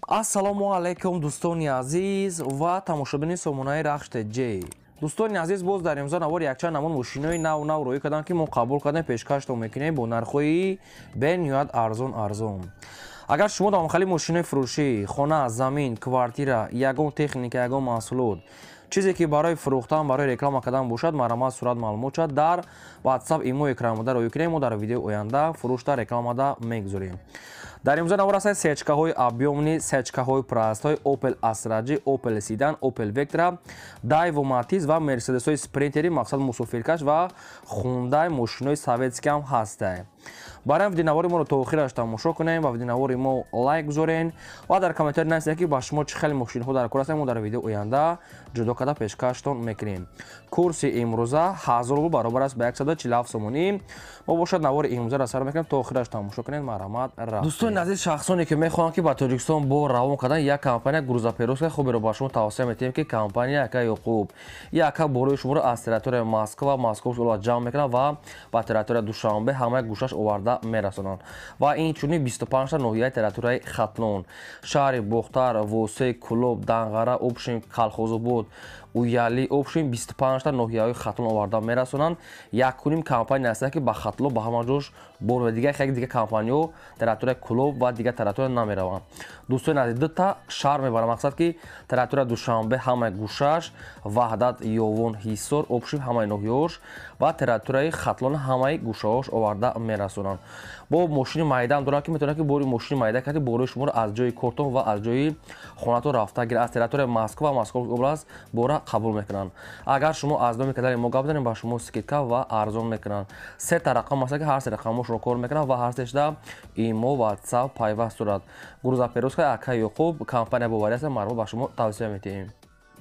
Ассалому алайкум, дӯстони азиз ва тамошобини сомонаи Рахш ТЖ. Дӯстони азиз, боз дар имзо навор якчанд намуд мошинои нав нав рӯй кардам, ки мо қабул кардем, пешкаштон мекунем бо нархҳои бениҳоят арзон арзон. Агар шумо дар хали мошинои фурӯшӣ, хона, замин, квартира, ягон техника, ягон маҳсулот, чизе ки барои фурӯхтан, барои реклама кардан бошад, марҳамат, сурат, маълумот шад дар WhatsApp, имо, экранмода рӯй кунем, мо дар видеои оянда фурӯшта, рекламада мегузорем. Дар имзо навор ҳастанд сечкаҳои объёмный, сечкаҳои простой, Opel Astra G, Opel Sedan, Opel Vectra, Daewoo Matiz ва Mercedes-ҳои Sprinter, мақсад мусофиркаш ва Hyundai, мошинои советский ҳам ҳастанд. Барои видеонавори моро то охираш тамошо кунем ва видеонавори мо лайк гузорен ва дар комментарий нависед, ки ба шумо чӣ хеле мошинҳо дар кор ҳастанд, мо дар видео оянда ҷудо карда пешкаштон мекунем. Курси имрӯза 1000 рубл баробар аст ба 147 сомонӣ. Мо бошад навори имрӯзаро сар мекунем, то охираш тамошо кунед, марҳамат. Дӯстони азиз, шахсоне ки мехоҳанд, ки ба Тоҷикистон бор равон кардан, як компания грузоперевозка хуберо ба шумо тавсия метиҳем, ки компания ака Ёқуб. Яка борои шуморо аз территорияи Москва, Московский область ҷамъ мекунад ва ба территорияи Душанбе ҳамаи гӯшаш оварда мерасонанд. Ва инчунин 25 ноҳияи территорияи Хатлон, шаҳри Бохтар, Восе, Кӯлоб, Данғара, общем, Калхозобод, Уяли, общем, 25 ноҳияҳои Хатлон оварда мерасонанд. Якуним компания ҳастанд, ки ба Хатлон ба ҳама ҷош бор ва дигар хеле дигар компаниҳо территорияи Кӯлоб ва дигар территория намераванд. Дӯстони азиз, дута шаҳр мебаранд, мақсад ки территорияи Душанбе ҳамаи гӯшаш, Ваҳдат, Ёвон, Ҳисор, общем, ҳамаи ноҳияҳош ва территорияи Хатлон ҳамаи гӯшаҳош оварда мерасонанд. Бо мошини майдаам доранд, ки метавонад, ки бори мошини майда карди, борои шуморо аз ҷои кортон ва аз ҷои хонатон рафта гирад. Аз территорияи Москва ва Московский область бора қабул мекунанд. Агар шумо аз номи канали мо гап занед, ба шумо скидка ва арзон мекунанд. Сета рақам аст, ки ҳар се рақамошро кор мекунанд ва ҳар сешда имо, WhatsApp пайваст дорад. Грузоперевозка ака Ёқуб компания боварӣ аст, марҳамат, ба шумо тавсия метиҳем.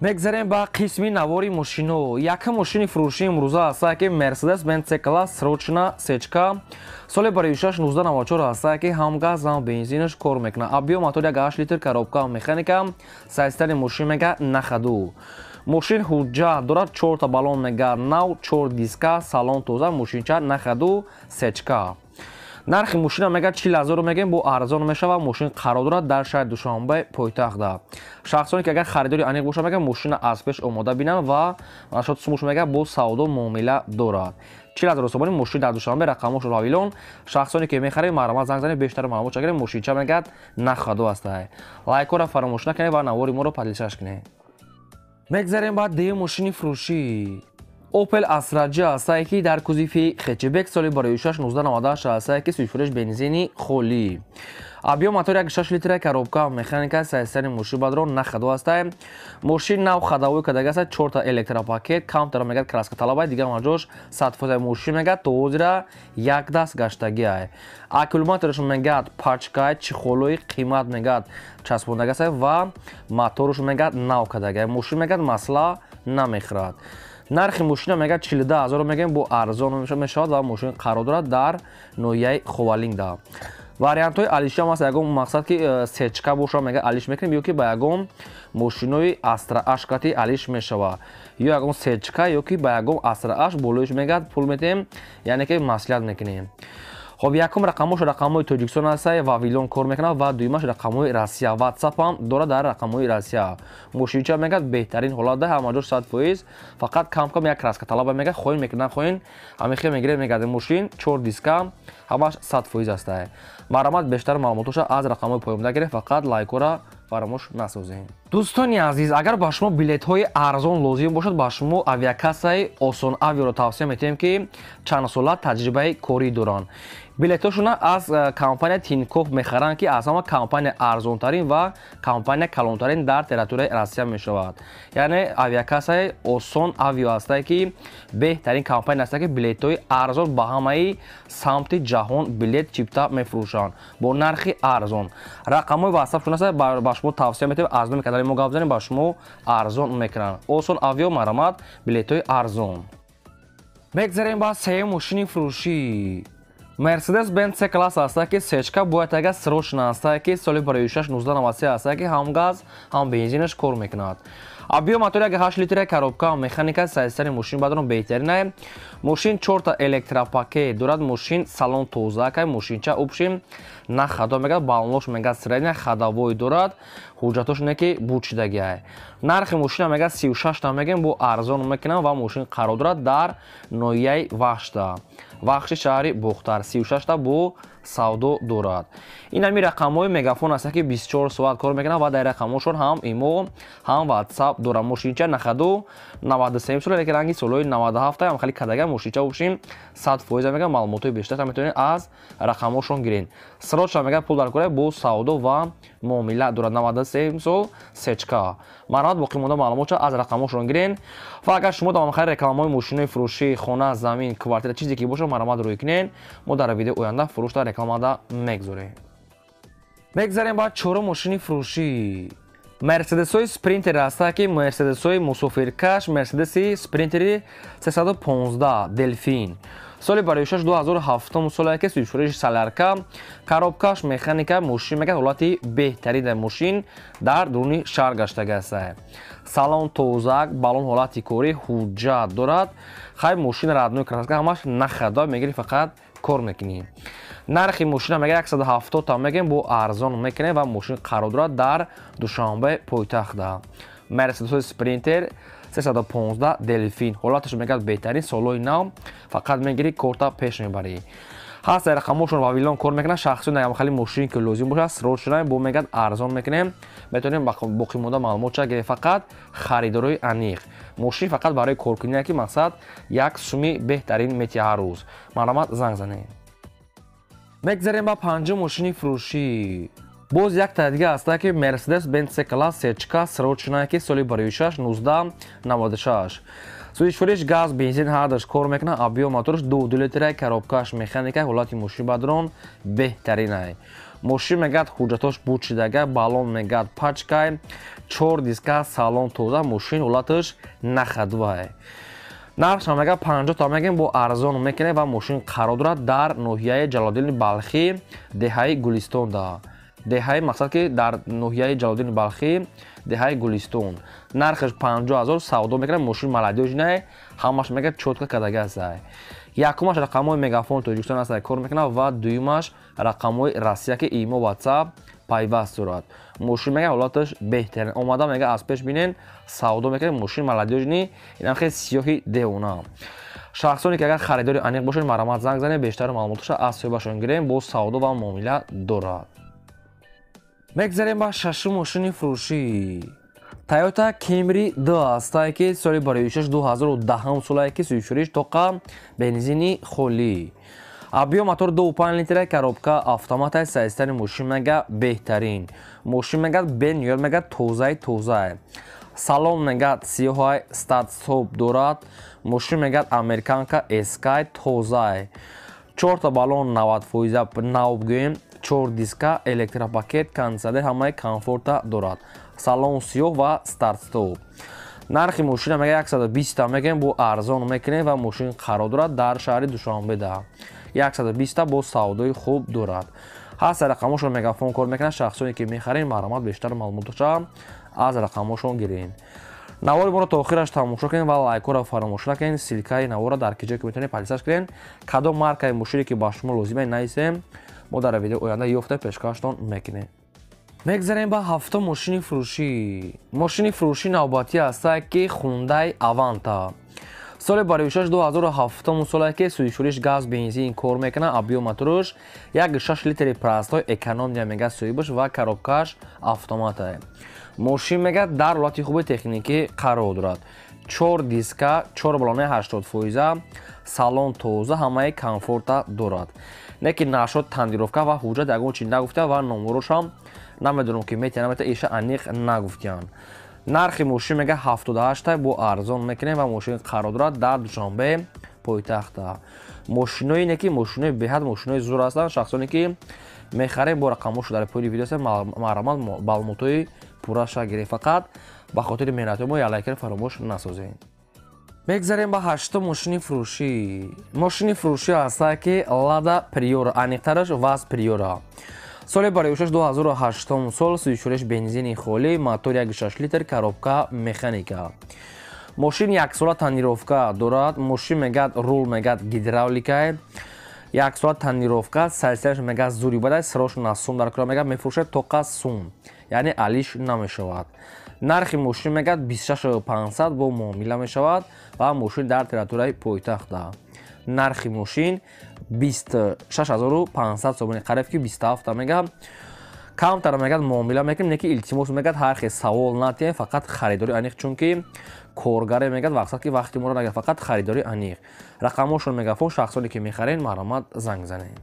Мегзарем ба қисми навори мошино. Якум мошини фурӯши имрӯза ҳастае, ки Mercedes Benz C класс срочно сечка, соли барои 1994 ҳастае, ки ҳам газ, ҳам бензинаш кор мекунад. Объём мотор 1,8 литр, коробка механика, состояние мошин мега на ходу. Мошин ҳуҷҷат дорад, чорта баллон мега нав, чор диска, салон тоза, мошинча на ходу, сечка. Нархи мошина мега 40 000 мегем, бо арзон мешавад. Мошин қарор дорад дар шаҳри Душанбе, пойтахтда. Шахсоне ки агар харидори аниқ бошад, мега мошина аз пеш омода бинанд ва нашод сумуш мега бо савдо муомила дорад. 40 000 сомонӣ мошин дар Душанбе, рақамошо Вавилон. Шахсоне ки мехаред, марҳамат, занг занед, бештар маълумот чагиред. Мошинча мегӯяд на ходу ҳастай. Лайкҳоро фаромӯш накунед ва навори моро подписаться кунед. Мегзарем ба дуюм мошини фурӯшӣ. Opel Astra G ҳастае, ки дар кузови хэтчбек, соли барои 1998 ҳастае, ки сӯзишвориш бензини холӣ. Объём мотор 1,6 литра, коробка механика, состояние мошин бадро на ходу ҳастае. Мошин нав ходовой кардага аст, чорта электропакет, камтара мегӯяд краска талабай, дигар маҷош 100%. Мошин мегӯяд то ҳозира як даст гаштагиай. Аккумулятораш мегӯяд пачкай, чехолои қимат мегӯяд часпондага аст ва мотораш мегӯяд нав кардагиай. Мошин мегӯяд масла намехӯрад. Нархи мошина мегӯяд 42 000 мегӯем, бо арзон мешавад ва мошин қарор дорад дар ноҳияи Ховалингда. Вариантҳои алишиам аст, ягон мақсад ки сечка боша, мега алиш мекунем, ё ки ба ягон мошинои Астра H кати алиш мешавад, ё ягон сечка, ё ки ба ягон Астра H болоиш мегӯяд пул метиҳем, яъне ки маслиҳат мекунем. Хоб, якум рақамош рақамҳои Тоҷикистон ҳастае, Вавилон кор мекунад ва дуюмаш рақамҳои Россия, WhatsApp ҳам дорад дар рақамҳои Россия. Мошинча мегӯяд беҳтарин ҳолат да, ҳама ҷош 100%, фақат кам кам як краска талаба мегӯяд. Хоҳин мекунад, нахоҳин, ҳамихе мегиред, мегӯяд мошин чор диска, ҳамаш 100% ҳастае. Марҳамат, бештар маълумотоша аз рақамҳои поёнда гиред, фақат лайкҳоро фаромӯш насозем. Дӯстони азиз, агар ба шумо билетҳои арзон лозим бошад, ба шумо авиакассаи Осон Авиаро тавсия метиҳем, ки чандсола таҷрибаи корӣ доранд. Билетҳошона аз компания Тинькофф мехаранд, ки аз ҳама компания арзонтарин ва компания калонтарин дар территорияи Россия мешавад. Яъне авиакассаи Осон Авиа ҳастае, ки беҳтарин компания ҳастае, ки билетҳои арзон ба ҳамаи самти ҷаҳон билет чипта мефурӯшанд бо нархи арзон. Рақамҳои ватсапшон аст, ба шумо тавсия метиҳем, аз номи канали мо гап занем, ба шумо арзон мекунанд. Осон Авио, марҳамат, билетҳои арзон. Мегзарем ба сеюм мошини фурӯшӣ. Mercedes Benz C класс аста ки сечка бояд ага срочно аста ки соли 2006 1993 аста ки ҳам газ ҳам бензинаш кор мекунад. Объем мотори 8 литра, коробка механика, сайстани мошин бадрон беҳтаринае. Мошин 4та электропакет дорад, мошин салон тоза кай, мошинча общим на хадо мегад, балонош мегад средняя ходовой дорад, ҳуҷҷатош не ки бучидагиай. Нархи мошина мегад 36 та мегем, бо арзон мекунам ва мошин қарор дорад дар ноҳияи Вахшта. Вахши шаҳри Бохтар 36 та бо савдо дорад. Ин ҳами рақамҳои мегафон аст ки 24 соат кор мекунад ва дар рақамҳошон ҳам имо ҳам WhatsApp дорад. Мошинча нахаду 93 сола, лекин ранги солҳои 97 ҳам хеле кадага мошинча бошим 100% мегӯяд. Маълумотҳои бештар метавонед аз рақамҳошон гиред. Срочно мегӯяд пул дар кора бо савдо ва муомила дорад. 93 сол сечка. Марҳамат, боқимонда маълумотша аз рақамҳошон гиред. Ва агар шумо дар махари рекламаҳои мошинои фурӯшӣ, хона, замин, квартира, чизе ки бошад, марҳамат рӯй кунед. Мо дар видеои оянда фурӯшта рекламада мегузорем. Мегзарем ба чорум мошини фурӯшӣ. Мерседесҳои Спринтер аста ки Мерседесҳои мусофиркаш, Мерседеси Спринтери 315 Делфин. Соли 2006 2007 соле ки сӯшуриш солярка, коробкаш механика, мошин мегад ҳолати беҳтарин дар мошин дар дуруни шаҳр гаштага аст. Салон тозак, балон ҳолати корӣ, ҳуҷҷат дорад. Хай мошин родной краска ҳамаш нахадо мегири, фақат кор мекунӣ. Нархи мошина мега 170 та мегем, бо арзон мекунем ва мошин қарор дорад дар Душанбе пойтахтда. Мерседес Спринтер 315 Делфин. Ҳолаташ мегад беҳтарин, солҳои нав, фақат мегири корта пеш мебарӣ. Ҳаст рақамҳошон Вавилон кор мекунад. Шахсиён агар хеле мошин ки лозим бошад, срочно бо мегад арзон мекунем. Метавонем боқимонда маълумотша гирем, фақат харидорои аниқ. Мошин фақат барои коркунӣ ки мақсад як суми беҳтарин мети ҳар рӯз. Марҳамат, занг занед. Мегзарем ба панҷум мошини фурӯшӣ. Боз якта дига аста ки Mercedes Benz C класс сечка срочно ки соли 2006 1996. Сӯзишфуриш газ, бензин ҳардаш кор мекунад. Объем мотораш 2 литра, коробкаш механика, ҳолати мошин бадрон беҳтаринай. Мошин мегад ҳуҷҷатош бучидага, балон мегад пачкай, 4 диска, салон тоза, мошин ҳолаташ нахадвай. Нархш мегад 50 та мегем, бо арзон мекунем ва мошин қарор дорад дар ноҳияи Ҷалолиддини Балхӣ, деҳаи Гулистонда. Деҳаи мақсад ки дар ноҳияи Ҷалолиддини Балхӣ, деҳаи Гулистон. Нархаш 50 000 савдо мекунад, мошин молодёжный, ҳамаш мегад чётко кадага аст. Якумаш рақамҳои мегафон Тоҷикистон аст кор мекунад ва дуюмаш рақамҳои Россия ки имо WhatsApp пайваст дорад. Мошин мега ҳолаташ беҳтарин. Омада мега аз пеш бинен, савдо мекунад, мошин молодёжный, инам хеле сиёҳи девона. Шахсоне ки агар харидори аниқ бошед, марҳамат, занг занед, бештар маълумоташа аз соҳибашон гирем, бо савдо ва муомила дорад. Мегзарем ба шашум мошини фурӯшӣ. Toyota Camry 2 астае ки соли 2006 2010 солае ки сӯзишфуриш тоқа бензини холӣ. Объем мотор 2.5 литра, коробка автомата, сайстани мошин мега беҳтарин. Мошин мега бениёр мега тозаи тозае. Салон мега сиёҳай, старт-стоп дорад. Мошин мега американка SK тозае. 4та балон 90% нав гӯем, 4 диска, электропакет, кондиционер, ҳамаи комфорта дорад. Салон сиёҳ ва старт-стоп. Нархи мошина мега 120 та мегем, бо арзон мекунем ва мошин қарор дорад дар шаҳри Душанбеда. 120 та бо савдои хуб дорад. Ҳаст рақамҳошон мегафон кор мекунад. Шахсоне ки мехарем, марҳамат, бештар маълумоташа аз рақамҳошон гиред. Навори моро то охираш тамошо кунед ва лайкҳоро фаромӯш накунед. Ссылкаи наворро дар ки ҷое ки метавонед подписаться кунед. Кадом маркаи мошине ки ба шумо лозима нависем, мо дар видеои оянда ёфта пешкаштон мекунем. Мегзарем ба ҳафтум мошини фурӯшӣ. Мошини фурӯшӣ навбатӣ аста ки Hyundai Avanta. Соли 2006 2007 соле ки сӯзишфуриш газ, бензин кор мекунад, объем мотораш 1.6 литри простой экономия мега соҳибаш ва коробкаш автомата. Мошин мега дар ҳолати хуби техникӣ қарор дорад. 4 диска, 4 балонаи 80%, салон тоза, ҳамаи комфорта дорад. Не ки нашод тонировка ва ҳуҷҷат ягон чи нагуфта ва номерошам намедонам ки метия намета, иша аниқ нагуфтиянд. Нархи мошин мега 78 та бо арзон мекунем ва мошин қарор дорад дар Душанбе пойтахта. Мошинои не ки мошинои беҳад мошинои зур ҳастанд. Шахсоне ки мехарем, бо рақамҳошо дар пои видео аст, марҳамат, маълумотҳои пурраша гиред. Фақат ба хотири меҳнатҳои мо як лайкро фаромӯш насозед. Мегзарем ба ҳаштум мошини фурӯшӣ. Мошини фурӯшӣ ҳастае, ки Лада Приора, аниқтараш ВАЗ Приора. Соли барои 2008 сол, сӯзишвориш бензини холӣ, мотор 1,6 литр, коробка механика. Мошин яксола тонировка дорад. Мошин мегӯяд, рул мегӯяд, гидравликае. Яксола тонировка, состояниеш мегӯяд, зури бадай, сирош насум дар кора, мегӯяд, мефурӯшад тоқа сум, яъне алиш намешавад. Нархи мошин мегӯяд, 26 500, бо муомила мешавад ва мошин дар территорияи пойтахта. Нархи мошин 26 500 сомони, қариб ки 27 мегӯяд. Камтар мегӯяд, муомила мекунем, не ки илтимос мегӯяд, ҳар хел савол натиҳем, фақат харидори аниқ, чунки коргаре мегӯяд, вақсад ки вақти моро нагирад, фақат харидори аниқ. Рақамҳошон мегафон, шахсоне ки мехарен, марҳамат, занг занед.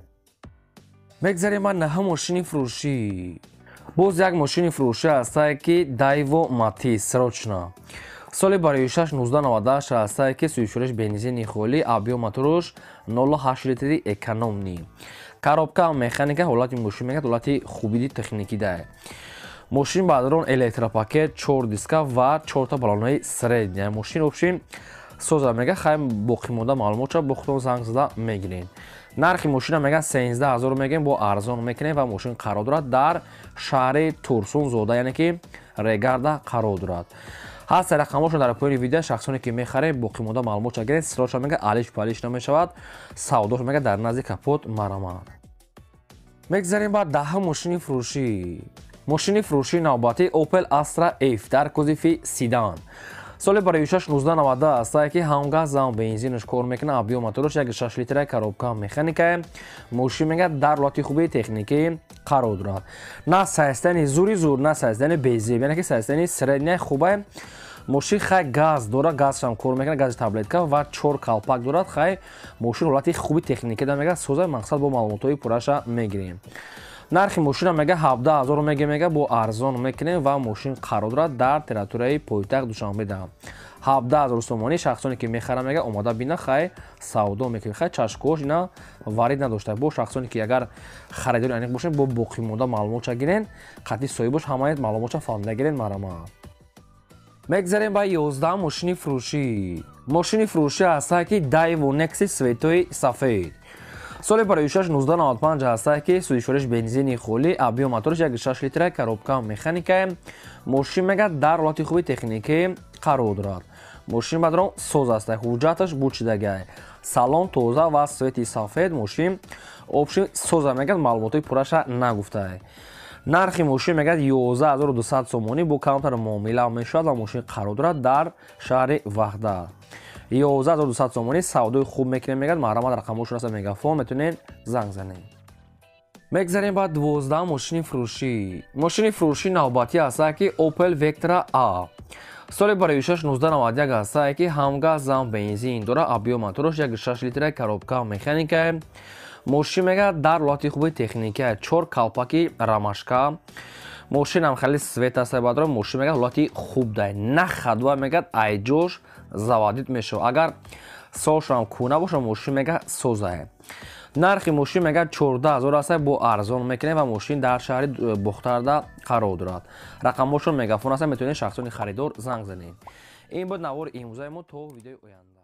Мегзарем ба наҳум мошини фурӯшӣ. Боз як мошини фурӯшӣ ҳастае, ки Дайво Матиз срочно, соли барои 1998 ҳастае, ки сӯзишвориш бензини холӣ, объём моторуш 0,8 литри, экономный, коробка механика. Ҳолати мошин мегӯяд, ҳолати хубиди техникӣ дае. Мошин баъдрон электропакет, чор диска ва чорта баллонаи средняя. Мошин общем соза мега. Хай, боқимонда маълумотша бо худтон занг зада мегиред. Нархи мошина мега, 13 000 мегӯем, бо арзон мекунем ва мошин қарор дорад дар шаҳри Турсунзода, яъне ки Регарда қарор дорад. Ҳаст рақамҳошон дар поёни видео. Шахсоне ки мехаред, боқимонда маълумотша гиред. Сироша мега, алиш палиш намешавад. Савдош мега, дар назди капот марамад. Мегзарем ба даҳум мошини фурӯшӣ. Мошини фурӯшии навбатӣ Opel Astra F дар кузови седан, соли барои 1990 ҳастае, ки ҳам газ, ҳам бензинаш кор мекунад, объём мотораш 1,6 литра, коробка механика. Мошин мегӯяд, дар ҳолати хуби техникӣ қарор дорад, на состояние зури зур, на состояние безеб, яъне ки состояние средняя хубае. Мошин хай газ дорад, газшам кор мекунад, гази таблетка ва чор калпак дорад. Хай, мошин ҳолати хуби техникӣ да, мегӯяд, соза. Мақсад, бо маълумотҳои пурраша мегирем. Нархи мошина мега, 17 000 мега, бо арзон мекунем ва мошин қарор дорад дар территорияи пойтахт Душанбеда. 17 000 сомонӣ. Шахсоне ки мехаранд, мега, омода бина, хай, савдо мекунем. Хай, чашкош ина варид надошта. Бо шахсоне ки агар харидори аниқ бошед, бо боқимонда маълумотша гирен, қатъи соҳибош ҳамаи маълумотша фаҳмида гирен, марама. Мегзарем ба 11 мошини фурӯшӣ. Мошини фурӯшӣ ҳастае, ки Дайво Некси цветои сафед, соли барои 1995 ҳастае, ки сӯзишвориш бензини холӣ, объём мотораш 1,6 литра, коробка механика. Мошин мега, дар ҳолати хуби техникӣ қарор дорад. Мошин бадрон соз аст, ҳуҷҷаташ бучидагай, салон тоза ва цвети сафед. Мошин общем соза, мегӯяд, маълумотҳои пурраша нагуфтае. Нархи мошин мегӯяд, 11 200 сомонӣ, бо камтар муомила мешавад ва мошин қарор дорад дар шаҳри Ваҳдат. 11 200 сомонӣ, савдои хуб мекунем, мегӯяд. Марҳамат, рақамҳошон аст мегафон, метавонед занг занед. Мегзарем ба 12 мошини фурӯшӣ. Мошини фурӯшӣ навбатӣ ҳастае, ки Opel Vectra A, соли барои 1991 ҳастае, ки ҳам газ, ҳам бензин дорад, объём мотораш 1,6 литра, коробка механика. Мошин мегӯяд, дар ҳолати хуби техника, чор калпаки рамашка. Мошинам хеле цвет аст бадро. Мошин мегӯяд, ҳолати хуб дай, на ходовой, мегӯяд, айҷош заводить мешавад. Агар солшам кӯна боша, мошин мегӯяд, созае. Нархи мошин мегӯяд, 14 000 аст, бо арзон мекунем ва мошин дар шаҳри Бохтарда қарор дорад. Рақамҳошон мегафон аст, метавонед шахсони харидор занг занед. Ин буд навори имрӯзаи мо. То видеои оянда.